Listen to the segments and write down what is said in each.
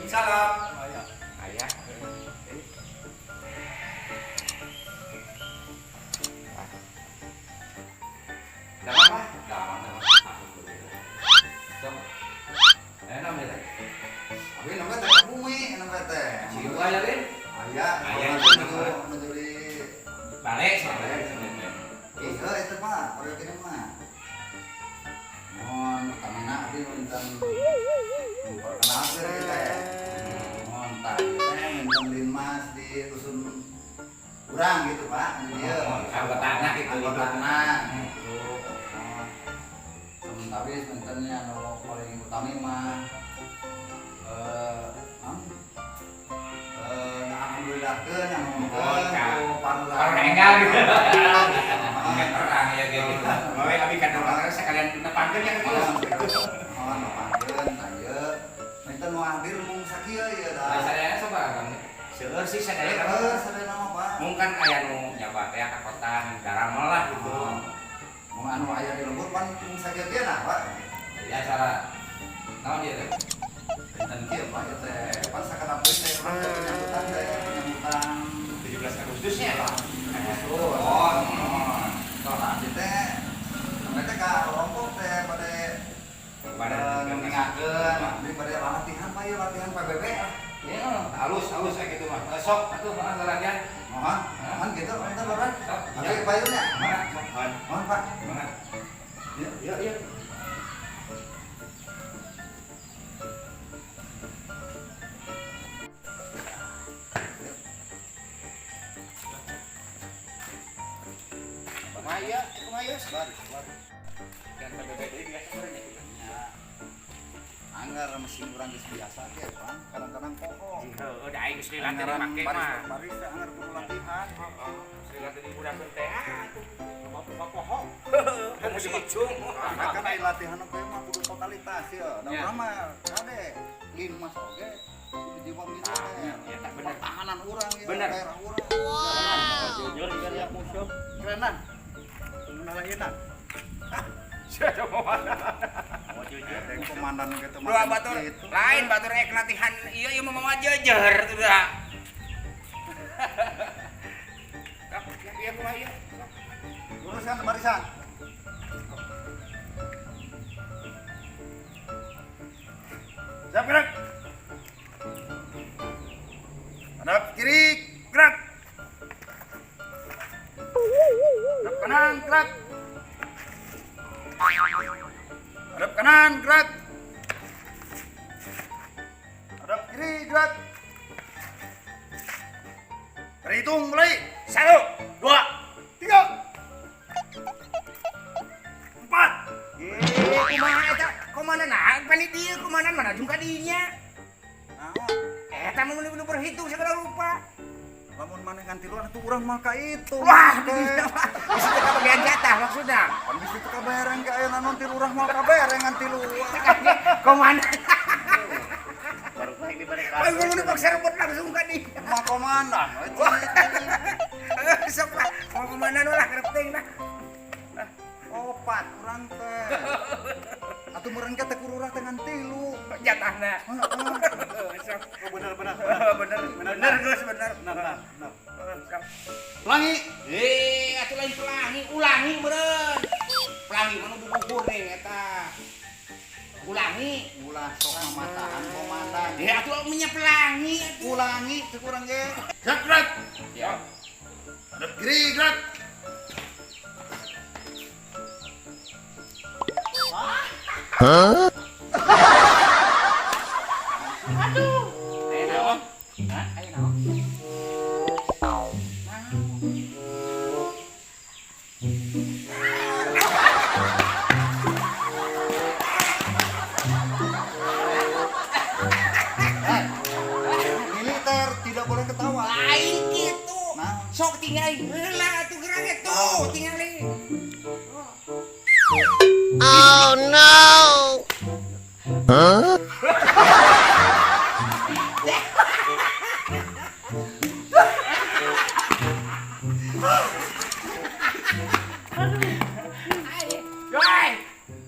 Salam. Aya. Aya. Damang apa? Damang, damang. Alhamdulillah. Sok. Namanya teh. Abi nembe teh ka bumi nembe teh. Ciu aya Lin. Aya, Aya, nuju nuju di Balik soalnya sebenarnya. Iya, itu Pak, proyek ini mah. Mohon utamina abdi minten memperkenalkan teh. Mohon tah ieu teh minten linmas di dusun urang gitu Pak, di dieu. Oh, anggotana gitu. Anggotana gitu. Mohon. Sementara mintennya anu paling utami mah naon? Alhamdulillahkeun anu Mohon, Kak. ku parurang. Parurang enggal gitu. Bukan perang ya gitu. Bawe abi kan orang sekalian nepangkeun ya gitu. Mohon nepangkeun tah ieu. Minten nu hadir mung sakieu ieu Nah, dah. sadayana sabaraha Bang? Seueur sih sadayana. Heuh, sadayana mah Pak. Mung kan aya nu nyabat teh ka kota daramel lah gitu. Mung anu aya di lembur pan mung sakieu ge nah Pak. Ya acara naon ieu teh? Benten kieu Pak ieu teh. Pan sakadap teh urang teh penyambutan teh penyambutan 17 Agustusnya. Agustus. Oh, Mohon. Tah abdi teh sampe teh ka kelompok teh bade Pada ngeningakeun abdi bade latihan Pak ieu latihan PBB ah. Ya, halus halus kayak gitu mah. Sok atuh mah latihan. Mohon, mohon gitu, enten lurah. Sok. Abdi payunnya. Mana? Sok. Mohon. Mohon Pak. Mana? Iya, Iya, iya. Kumaha ieu? Kumaha ieu? Baris, baris. Dan PBB deui biasa meureun ya gitu. Ya. Anggar mesin urang geus biasa ge, Bang. Kadang-kadang poho. Heuh, da aing geus lila teh Anggaran dipake baris mah. baris teh anggar kudu latihan. Heeh, geus lila teh dibudakeun teh ah tuh. Loba poho. Kamu si Icung. Nah, kan aya latihan oge mah kudu totalitas ya. Da Ya. urang mah kade linmas oge kudu jiwa militer. Ya, tak bener. Pertahanan urang ya, Bener. daerah urang. Jujur kan ya musuh. Kerenan. Nalahinan. Siapa mau mana? Mau jujur. Ada yang komandan gitu Dua batur, gitu. lain batur rek latihan iya iya mau mau jejer tuh dah. Sok, ya, iya kumaha ieu? Sok. Luruskan barisan. Siap gerak. Hadap kiri, gerak. Hadap kanan, gerak. Hadap kanan, gerak. Hadap kiri, gerak. Terhitung mulai. 1, 2, 3, 4. Kumaha eta? Kumaha nah? Pan di dieu kumaha mana jeung ka dinya? Naon? Eta mah mun berhitung segala rupa. Lamun maneh ngan tiluan atuh urang mah ka itu. Wah, di dinya mah. Bisa teu kabagian jatah maksudna. Pan bisi teu kabereng ke ayeuna non tilu urang moal kabereng ngan tilu. Komandan. Baru baik di balik Pan mun dipaksa rebut langsung ka dinya. Mah komandan we. Sok lah, mau komandan lah karep teuing lah. Opat urang teh. Atuh meureun ke teh kururah teh ngan tilu. Jatahna. Heeh. Sok. Oh, bener bener. Bener, bener Gus, bener. Bener bener. Bener. Sok. Pelangi. Atuh lain pelangi, ulangi meureun. Pelangi mah nu bubuhur nih eta. Ulangi. Ulah sok mamatahan komandan. Ya atuh minyak pelangi atuh. Ulangi teh urang ge. Gerak gerak. Ya. Hadap kiri gerak. Aya naon? Hah? Aya naon? Eh, militer tidak boleh ketawa. Lain gitu. Nah. Sok tinggali heula atuh gerak tuh tinggali. Oh no! Huh? Woi.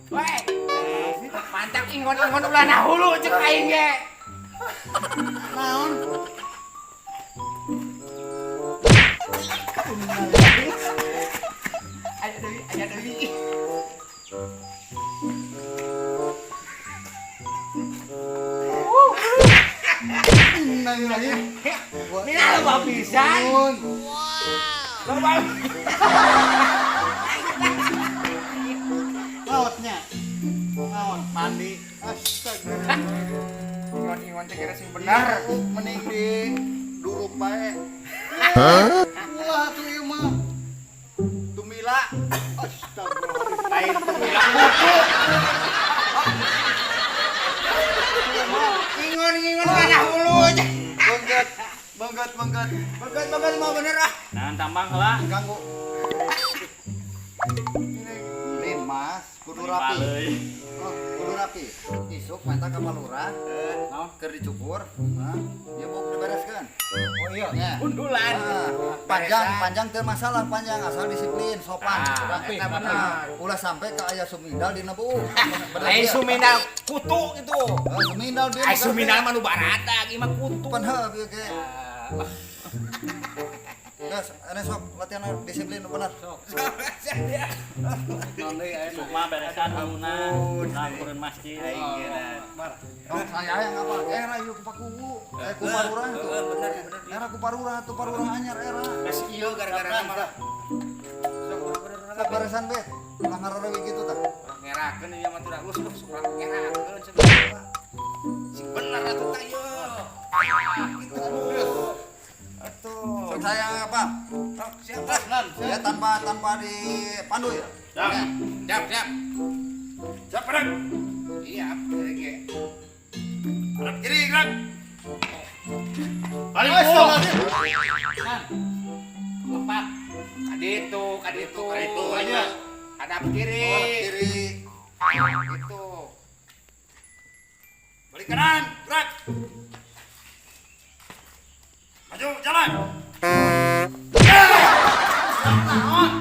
Woi. Mantap ingon-ingon ulah nahulu cek aing ge. Naon? Aya deui, aya deui. Innalillahi. Mina loba pisan. Loba. Lautnya. Laut mandi. Astaga. Ingon-ingon teh kira sing bener. Mending di duruk bae. Hah? Wah, tuh ieu mah. Tumila. Astagfirullah. Lain tumila kuku. Ingon-ingon mana hulu aja. Bengget, bengget, bengget. Bengget, bengget mau bener ah. Nah, tambang heula. Ganggu. Ini Mas, kudu rapi. Oh, kudu rapi. Isuk manta ka Palurah. Naon keur dicukur? Hah? Ieu buk dibereskeun. Oh iya. Nya. Undulan. Panjang, panjang teu masalah panjang asal disiplin, sopan. Rapi, ulah sampai ka aya sumindal dina buuk. Lain sumindal kutu gitu. Sumindal dia. Ai sumindal mah nu barata ieu mah kutu. Pan heuh ieu ge. Gas, ane sok latihan disiplin bener. Sok. Sukma beresan bangunan, lampureun masjid. Oh, saya yang apa? Era ieu ku Pakuwu. Ku Parurah tuh. Bener, bener. Era ku Parurah tuh Parurah anyar era. Geus ieu gara-gara malah. Sok bener-bener Sok beresan bet. Ulah ngarorewe kitu tah. Ngerakeun ieu mah tuh geus sok ngerakeun sing bener atuh tah ieu. Gitu. Atuh. Sok saya apa? Sok siap lah. Ya tanpa dipandu ya. Siap. Siap, siap. Siap, gerak. Iya, ge. Hadap kiri, gerak. Paling Lepat. Kaditu, kaditu. Kaditu aja. Hadap kiri. Kiri. Gitu. Balik kanan, gerak. Maju, jalan.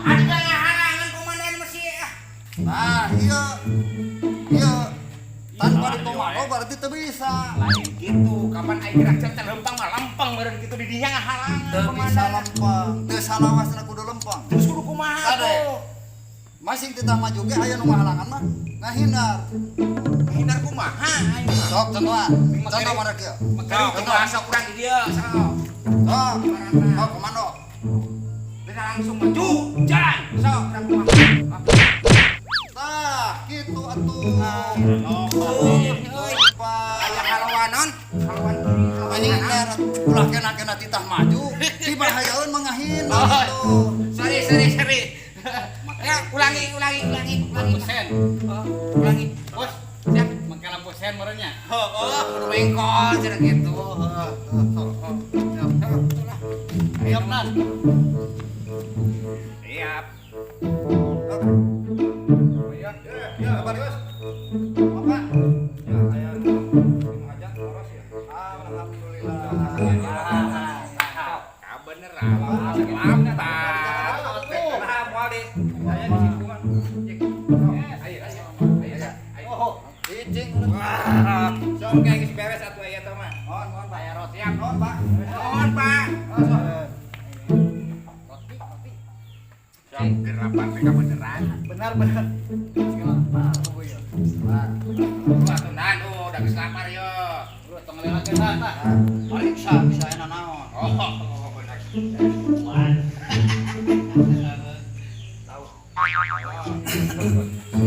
Ada halangan komandan masih ah. Nah, iya. Iya. Tanpa dikomando berarti teu bisa. Lain gitu, kapan aing gerak can lempang mah lempeng meureun kitu di dinya ngahalangan. Teu bisa lempeng, teu salawasna kudu lempeng. Terus kudu kumaha tuh? Masing titah maju ge aya nu ngahalangan mah ngahindar. Ngahindar kumaha aing mah? Sok contohan. Contoh mana kieu? Sok bahasa kurang di dieu, sok. Sok, sok komando. Bisa langsung maju, jalan. Sok urang kumaha. Tah, kitu atuh. Aya halawanon, halawan kiri, halawan kanan. Ulah kena-kena titah maju, dibahayaeun mah ngahindar atuh. Sorry, sorry, sorry. Ya, ulangi, ulangi, ulangi, ulangi. Sen. Oh, ulangi. Bos, Siap. make lampu sen merenya. Oh, oh, kudu bengkol cenah gitu. Heeh. Siap, betul lah. Siap, Nan. Siap. Ya, ya, Pak Dios. Bapak. Ya, aya lima aja poros ya. Alhamdulillah. Kabener mantap. Nah, moal di. Saya di situ mah. Ayo, ayo, ayo, ayo. Oh, cicing. Wah, sok kayak geus beres atuh aya teh mah. Mohon, mohon Pak. Siap. Mohon Pak. Mohon, Pak. Roti, roti. Gerapan mereka beneran. Benar, benar. Segala apa ya? Wah, tundan tuh, udah geus lapar yo. Lu tong lewat ke sana. Paling bisa, bisa enak naon. Oh, bener.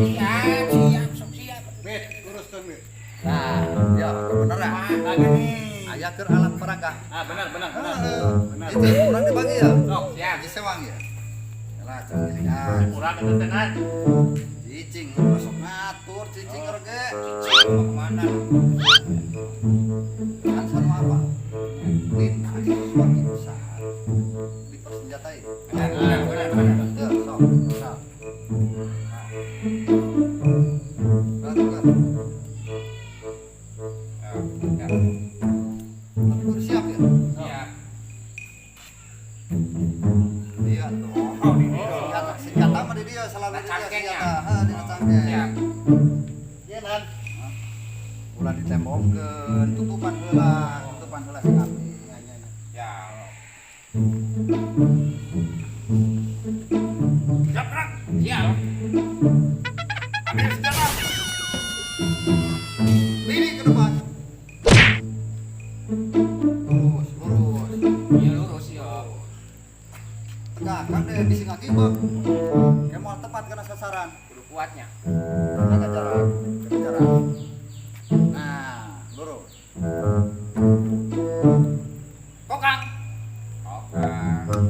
Siap, siap, sok siap. Bet, luruskeun, Bet. Nah, ya kebenaran. Nah, gini. Aya keur alat peraga. Ah, benar, benar, benar. Heeh. Itu kurang dibagi ya? Sok. Siap. Di sewang ya. Yalah, canggilingan. Kurang eta teh Nan. Cicing masuk ngatur cicing rege. Cicing mau kemana? Kan sama apa? Dinas suatu saat dipersenjatai. Benar, benar, benar, benar. Ya, sok. Sok. Nah, tuh, Ya, tapi kudu siap ya? siap. Iya tuh. Oh, di dia. Senjata, senjata mah di dia selalu di dia Cangkengnya. senjata. Heh, dina cangkeng. Siap. Iya, Nan. Ulah ditembok. Bolongkeun, tutupan heula, tutupan heula sing api. Ya. Siap gerak. Siap. Ambil senjata. Lini ke depan. Lurus, lurus. Iya lurus ya. Tegak, kan deh bisi ngakibek. Kayak mau tepat kena sasaran. Kudu kuatnya. Jaga jarak, jaga jarak. Nah, lurus. Kokang. Kokang.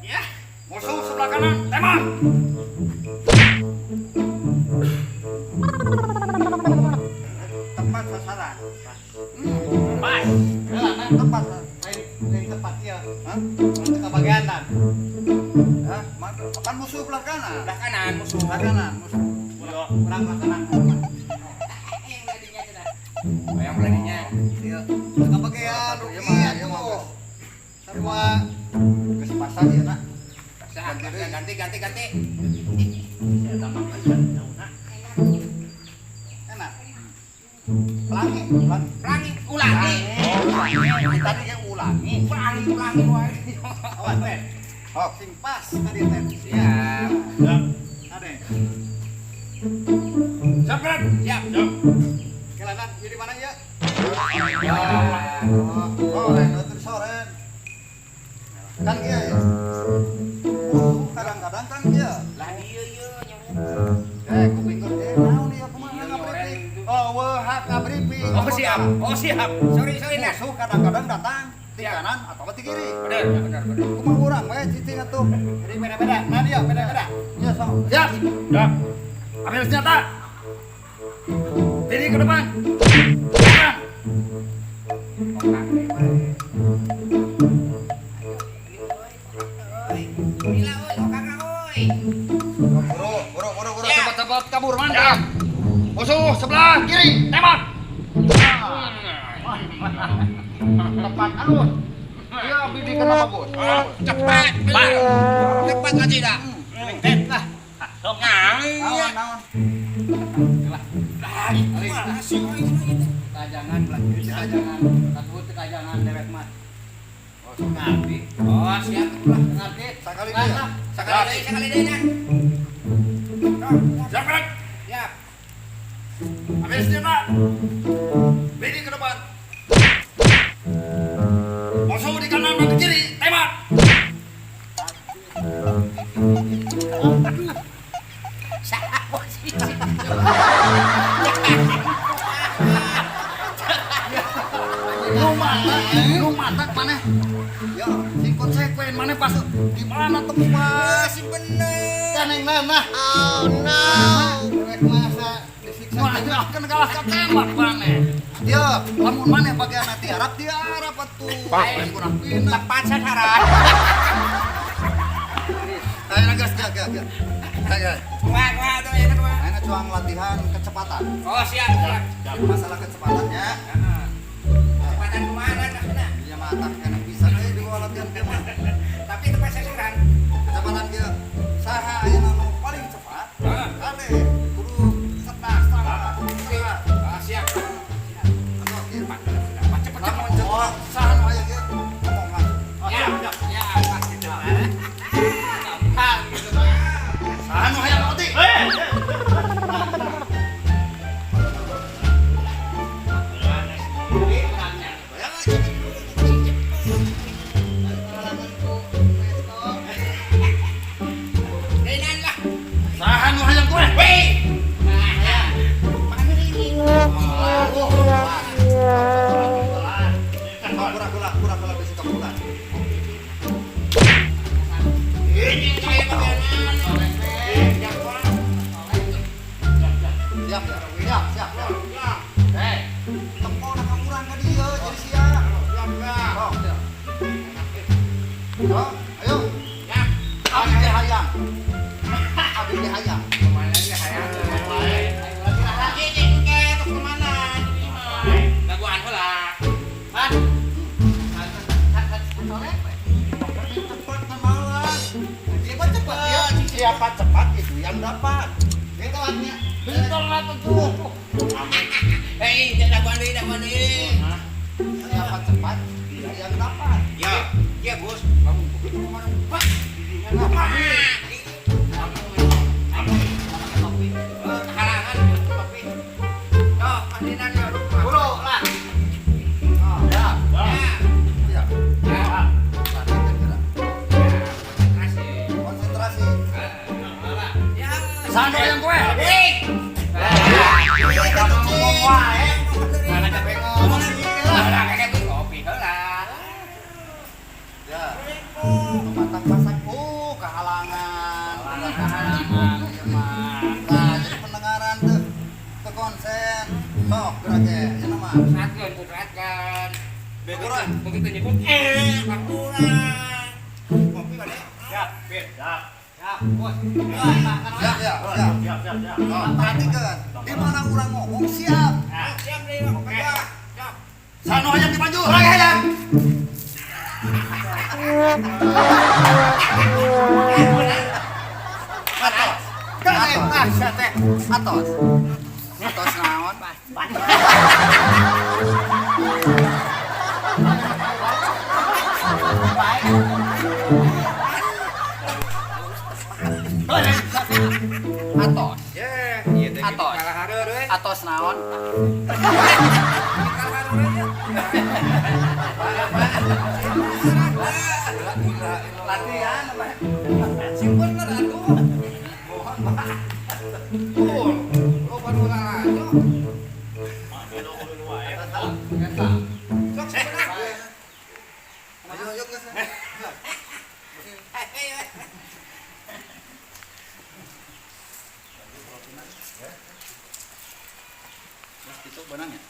Ya, musuh sebelah kanan, tembak. Tepat sasaran. Pas. Tepat. Lain tepat ya. Hah? Kebagian. Hah? Kan musuh belah kanan. Belah kanan musuh. Belah kanan musuh. Kurang belah kanan. Yang beladinya cenah. Oh, yang beladinya. Iya. Kebagian Iya mah, iya mah. Semua geus pasang ieu na. Ganti ganti ganti. Enak. Pelangi, pelangi. Pelangi, ulangi. Tadi yang ulangi. Pelangi, ulangi wae. Awas, Ten. Oh, sing pas tadi Ten. Siap. Siap. Ade. Siap gerak. Siap. Siap. Kelanan, jadi mana ya? Oh, soren, terus soren. Kan kia ya. Kadang-kadang kan kia. Lah ieu ieu nyamuk. Kuping teh naon ieu kumaha ngabriefing? Oh, weh hak ngabriefing. Oh, siap. Oh, siap. Sorry, sorry, Nas. Musuh kadang-kadang datang di kanan atau di kiri. Bener, bener, bener. Kumaha urang we cicing atuh. Jadi beda-beda. Nah dia beda-beda. Iya, sok. Siap. Siap. Ambil senjata. Diri ke depan. Depan. Kokang deui wae. Gila euy, kokangna euy. Buru, buru, buru, buru, cepat-cepat kabur mantap. Musuh sebelah kiri, tembak. Tepat alus. Iya, bidikan bagus. Cepat, cepat aja dah. Ten lah. Naon, naon. Lah, itu sih Kajangan belah kiri, kajangan. Takut kajangan dewek mah. Oh, sok. Ngerti. Oh, siap lah. Ngerti. Sakali deui. Sekali deui, sekali deui, Nan. Siap gerak. Siap. Ambil senjata. Bidik ke depan. Musuh di kanan dan di kiri, tembak. Salah posisi. Lu matak maneh. Ya, Sing konsekuen maneh pas di mana tempat Sih bener. kaneng nanah. Oh no! Dewek masa disiksa. Wah, kan kalah ketembak maneh. Ya, lamun maneh bagian tiarap tiarap atuh. Lain kurang pindah. Tepat sasaran. Ayo gas, gas, gas, gas. Ayo. Wah, wah, tuh enak wah. Ayo cuang latihan kecepatan. Oh, siap, siap. Masalah kecepatannya. Kecepatan kemana maksudnya? Iya mata enak bisa deh di bawah latihan dia mah. Tapi tepat sasaran. Kecepatan dia saha ayeuna nu paling cepat. Kade kudu setas tangga. Ah, siap. Atuh kieu. Cepat, cepat. Lamun cepat saha nu aya kieu ngomong langsung. Ya, ya, pasti tuh. Gampang gitu mah. Saha nu hayang oti? Jadi orangnya. Denan lah. Saha nu hayang kue? Weh. Nah, mana ini? Kurang kurang kurang kurang bisi kapulan. Ini saya bagian. Siap, siap, siap, siap. Tempo nak urang ka dieu jadi siap. Siap, siap. Sok, ayo. Siap. Abi teh hayang. Abi teh hayang. Kemana sih hayang? Ini ke terus kemana? Ini mah. Daguan heula. Pan. Cepat malah. Siapa cepat ya? Siapa cepat itu yang dapat. Itu artinya. Bintol lah tuh. Hei, daguan deui, daguan deui. Siapa cepat, yang dapat. Ya, ya bos. Lamun begitu kemana? Pak, didinya halangan topi. Yo, mandinan ya lupa. Buru lah. Ya. Ya. Ya. Ya. Konsentrasi. Konsentrasi. Konsentrasi. Ya. Sando yang kue. Wih. Ngomong wae. Mana capek ngomong sih. Lah, kayak tuh kopi heula. Ya. Matang masak, kehalangan. Kehalangan. Iya mah. Nah, jadi pendengaran tuh ke konsen. Sok gerak ge, ya nama. Pusatkeun, pusatkeun. Kurang. Begitu nyebut kurang. Kopi mana? Siap, Pit. Siap. Ya, bos. Siap ya, siap. Siap, siap, siap. Oh, perhatikan. Di mana orang ngomong siap. Siap deh, oke. Siap. Sano hayang dipanjur. Urang hayang. Atos. Atos. Atos naon? Atos. Ya, ieu teh Atos. kalah hareureun euy. Atos naon? Kalah hareureun ya. Latihan apa? Sing bener atuh. Mohon, Pak. Tuh, lo baru lalajo. Sok sebenarnya. Ayo, ayo, geus. Bos itu benang ya?